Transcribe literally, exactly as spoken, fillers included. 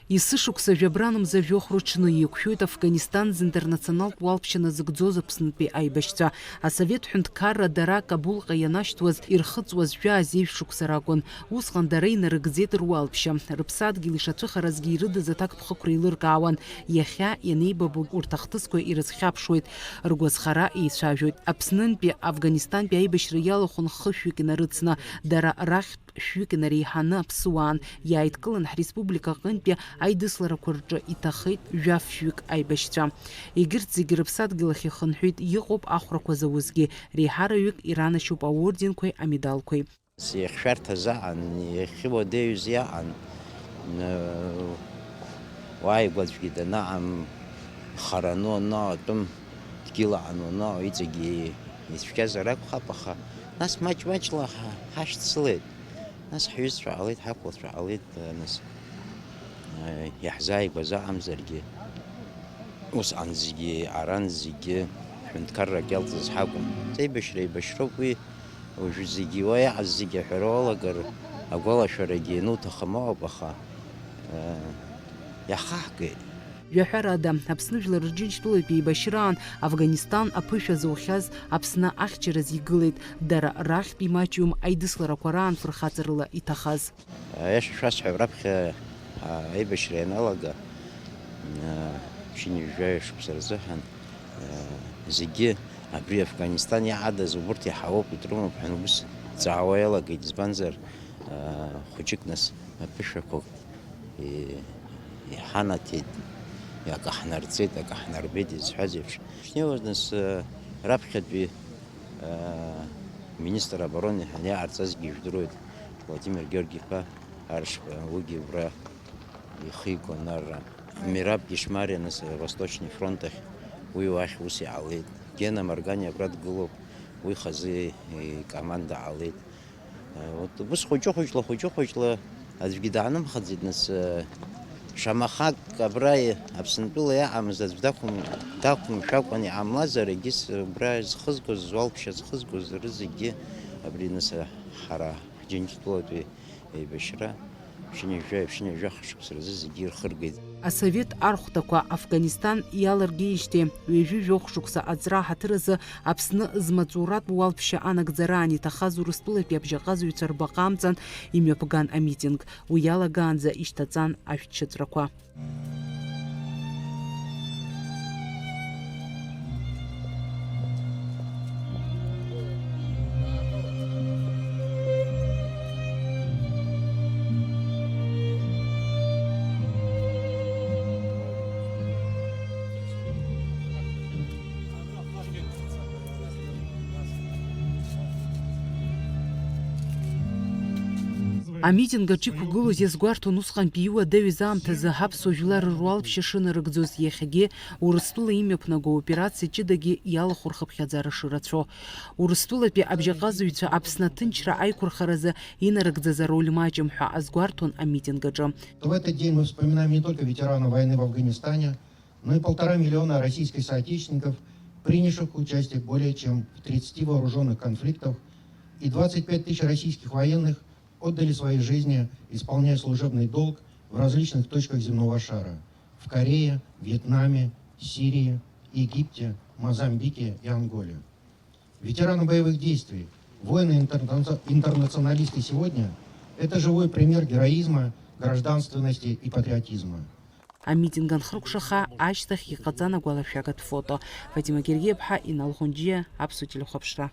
Есышықәса жәабранмза жәохә рыҽны еиқәшәоит Афганистан зынтер националтә уалԥшьа назыгӡоз Аԥснытәи аибашьцәа. Асовет ҳәынҭқарра дара Кабулҟа ианашьҭуаз, ирхыҵуаз жәаа-зежә шықәса ракәын. Усҟан дара инарыгӡеит руалԥшьа. Рыԥсадгьыл ишацәыхаразгьы ирыдыз аҭакԥхықәра еилыркаауан. Иахьа ианеибабо урҭ ахҭысқәа ирызхьаԥшуеит, ргәазхара еицәажәоит. Аԥснынтәи Афганистантәи аибашьра иалахәын хышәҩык инарыцны, дара рахьтә шәҩык инареиҳаны аԥсуаан иааидкылан, ҳреспублика аҟынтәи аидысларақәа рҿы иҭахеит жәаф-шәҩык аибашьцәа. Егьырҭ зегьы рыԥсадгьыл ахь ихынҳәит, иҟоуп ахәрақәа заузгьы, реиҳараҩык иранашьоуп аорденқәеи амедалқәеи. Иахьшәарҭаз аҟан, иахьуадаҩыз иаҟан, уааигәаӡәгьы данаҟам, хараны уанаатәым, дгьылаҟан уанаҟоу иҵегьы ицәгьазар акәхап, аха нас маҷ-маҷла ҳа-, ҳашьцылеит. Нас ҳҩызцәа ҟалеит, ҳақәлацәа ҟалеит, нас, э, иаҳзааигәаз аҟамзаргьы, усҟан зегьы, арантә зегьы ҳәынҭқаррак иалҵыз ҳакәын. Аибашьра еибашьроуп уи, уажәы зегьы уа иҟаз зегьы аҳәара уалагар, агәалашәарагьы иануҭахым ыҟоуп, аха, э, иахаҳгеит. Жәаҳәарада, Аԥсны Жәлар Рџьынџьтәылатә еибашьраан Афганистан аԥышәа зоухьаз Аԥсны ахьчараз игылеит, дара рахьтә имаҷҩым аидысларақәа раан фырхаҵарыла иҭахаз. Аиаша шәасҳәап, раԥхьа, а, аибашьра ианалага, а, ԥшьынҩажәаҩа шықәса рзыҳәан, а, зегьы абри Афганистан иаадаз убырҭ иаҳауоуп, идрымоуп ҳәа ус ҵаауа иалагеит, избанзар, а, хәыҷык нас аԥышәақәак и-, иҳанаҭеит, акы ҳнарҵеит, акы ҳнарбеит изҳәаз еиԥш. Шнеиуаз нас, а, раԥхьатәи, а, министр обороны ҳәа иҟарҵазгьы ижәдыруеит, Владимир Георги-иԥа Аршба, уигьы убра ихигон арра. Мераб Гешмариа нас Восточный фронт ахь, уи уахь ус иҟалеит. Гена Маргани абра дгылоуп, уи хазы икоманда ҟалеит. Вот, ус хәыҷы-хәыҷла, хәыҷы-хәыҷла аӡәгьы даанымхаӡеит, нас, шамахак абра Аԥсынтәыла иаҟамыз аӡә дақәым-, дақәымшәакәан иҟамлазар, егьыс убра зхызгоз, зуалԥшьа зхызгоз рызегьы абри, нас, ҳара ҳџьынџьтәылатәи еибашьра ԥшьынҩажәа, ԥшьынҩажәаха шықәса рзы зегьы ирхыргеит. Асовет архәҭақәа Афганистан иаларгеижьҭеи ҩажәи жәохә шықәса аҵра аҳаҭыр азы Аԥсны змаҵуратә уалԥшьа анагӡараан иҭахаз Урыстәылатәи абжьаҟазаҩцәа рбаҟа амҵан имҩаԥган амитинг. Уи иалагаанӡа ишьҭаҵан ашәҭшьыҵәрақәа. Амитинг аҿы иқәгылоз иазгәарҭон усҟантәи иуадаҩыз аамҭазы ҳаԥсуа жәлар руалԥшьа шынарыгӡоз, иахьагьы Урыстәыла имҩаԥнаго аоперациа ҷыдагьы иалахәу рхыԥхьаӡара шырацәоу. Урыстәылатәи абжьаҟазаҩцәа Аԥсны аҭынчра аиқәырхаразы инарыгӡаз ароль маҷым ҳәа азгәарҭон амитинг аҿы. В этот день мы вспоминаем не только ветеранов войны в Афганистане, но и полтора миллиона российских соотечественников, принявших участие более чем в тридцати вооружённых конфликтах, и двадцать пять тысяч российских военных отдали свои жизни, исполняя служебный долг в различных точках земного шара: в Корее, Вьетнаме, Сирии, Египте, Мозамбике и Анголе. Ветераны боевых действий, воины-интернационалисты сегодня — это живой пример героизма, гражданственности и патриотизма. Амитинг анхыркәшаха ашьҭахь иҟаҵан агәалашәагатә фото. Фатима Гергиаԥҳа, Инал Хәынџьиа, Аԥсуа телехәаԥшра.